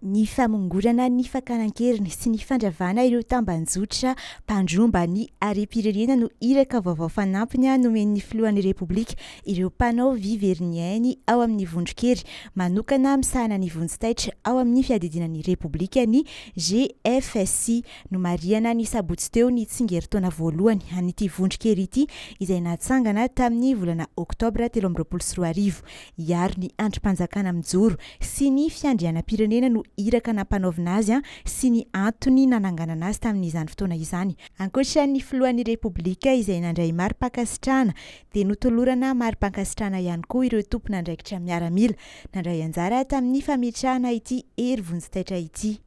Ny famongorana ny fakana an-keriny sy ny fandravana ireo tambanjotra mpandromba ny harem-pirenena no iraka vaovao fanampiny nomen'ny filohan'ny Repoblika ireo mpanao vy very ny ainy ao amin'ny vondron-kery manokana misahana ny vonjy taitra ao amin'ny fiadidiana ny Repoblika ny GFSI. Nomarihana ny sabotsy teo ny tsingerin-taona voalohany an'ity vondron-kery ity izay natsangana tamin'ny volana oktobra 2023. Hiaro ny andrim-panjakana mijoro sy ny fiandrianam-pirenena no iraka nampanaovina azy sy ny antony nananganana azy tamin'izany fotoana izany. Ankoatra ny filohan'ny Repoblika izay nandray mari-pankasitrahana dia notolorana mari-pankasitrahana ihany koa ireo tompon'andraikitra miaramila nandray anjara tamin'ny fametrahana ity hery vonjitaitra ity.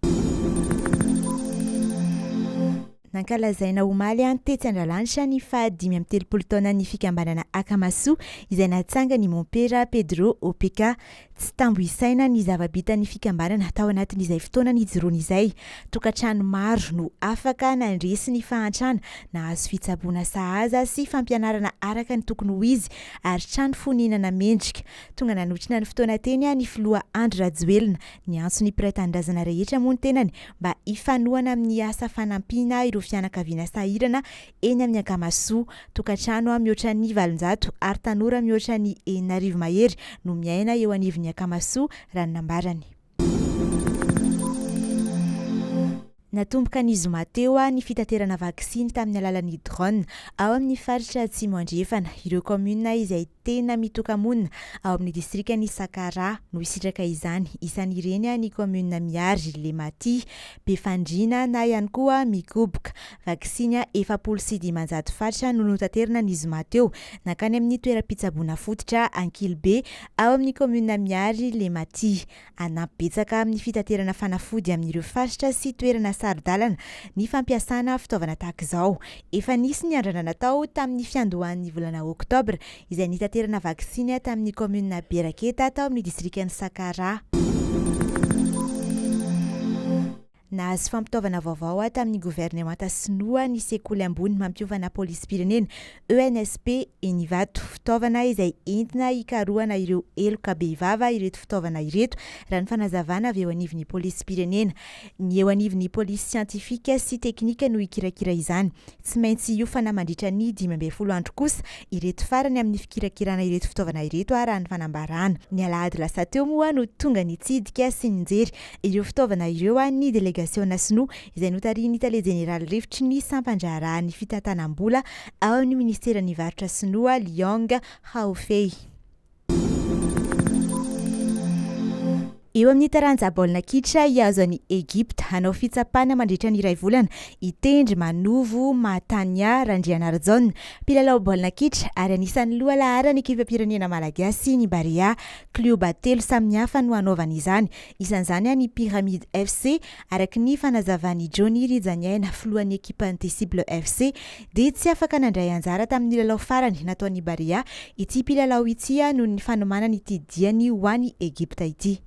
Nankalazaina omaly tetsy Andralanitra ny faha 35 taonan'ny fikambanana Akamasoa izay natsangan'i Mompera Pedro Opeka. Tsy tambo isaina ny zava-bitan'ny fikambanana tao anatin'izay fotoana nijoroany izay. Tokantrano maro no afaka nandresy ny fahantrana, nahazo fitsaboana sahaza sy fampianarana araka ny tokony ho izy ary trano fonenana mendrika. Tonga nanotrona ny fotoana teny ny filoha Andry Rajoelina. Niantso ny mpiray tanindrazana rehetra moa ny tenany mba hifanohana amin'ny asa fanampiana ireo fianakaviana sahirana eny amin'ny Akamasoa. Tokantrano mihoatra ny 800 ary tanora mihoatra ny 6000 mahery no miaina eo anivon'ny Akamasoa, raha ny nambarany. Natomboka ny zoma teo ny fitaterana vaksiny tamin'ny alalan'ny drone ao amin'ny faritra Atsimo Andrefana. Ireo kaominina izay tena mitoka-monina ao amin'ny distrikan'i Sakaraha no hisitraka izany. Isan'ireny ny kaominina Miary, Lematia, Befandriana na ihany koa Mikoboka. Vaksiny 540 fatra no notaterina ny zoma teo nankany amin'ny toeram-pitsaboana fototra Ankilibe ao amin'ny kaominina Miary, Lematia. Hanampy betsaka amin'ny fitaterana fanafody amin'ireo faritra sy toerana saro-dalana ny fampiasana fitaovana tahaka izao. Efa nisy ny andrana natao tamin'ny fiandohan'ny volana oktobra izay nitaterana vaksiny tamin'ny kaominina Beraketa tao amin'ny distrikan'i Sakaraha. Nahazo fampitaovana vaovao tamin'ny governemanta sinoa ny sekoly ambony mampiofana polisim-pirenena, ENSP, eny Ivato. Fitaovana izay entina hikarohana ireo heloka bevava ireto fitaovana ireto, raha ny fanazavana avy eo anivon'ny polisim-pirenena. Ny eo anivon'ny polisy siantifika sy teknika no hikirakira izany. Tsy maintsy hiofana mandritra ny 15 andro kosa ireto farany amin'ny fikirakirana ireto fitaovana ireto, raha ny fanambarana. Ny alahady lasa teo moa no tonga nitsidika sy nijery Ireo fitaovana ireo ny delegasiona sinoa izay notarihin'ny tale jeneraly lefitry ny sampan-draharahan'ny fitantanam-bola ao amin'ny minisiteran'ny varotra sinoa Liang Haofei. Eo amin'ny taranja baolina kitra hihazo an'i Egypta hanao fitsapana mandritra ny iray volana i Tendry Manovo Mahatania Randrianarijaona, mpilalao baolina kitra ary anisan'ny lohalaharan'ny ekipam-pirenena malagasy ny Barea. Klioba telo samihafa no hanaovana izany, isan'izany ny Pyramide FC, araka ny fanazavan'i Johnny Rijaniaina, filohan'ny ekipan'ny Disciple FC, dia tsy afaka nandray anjara tamin'ny lalao farany nataon'ny Barea ity mpilalao ity noho ny fanomanany ity diany ho any Egypta ity.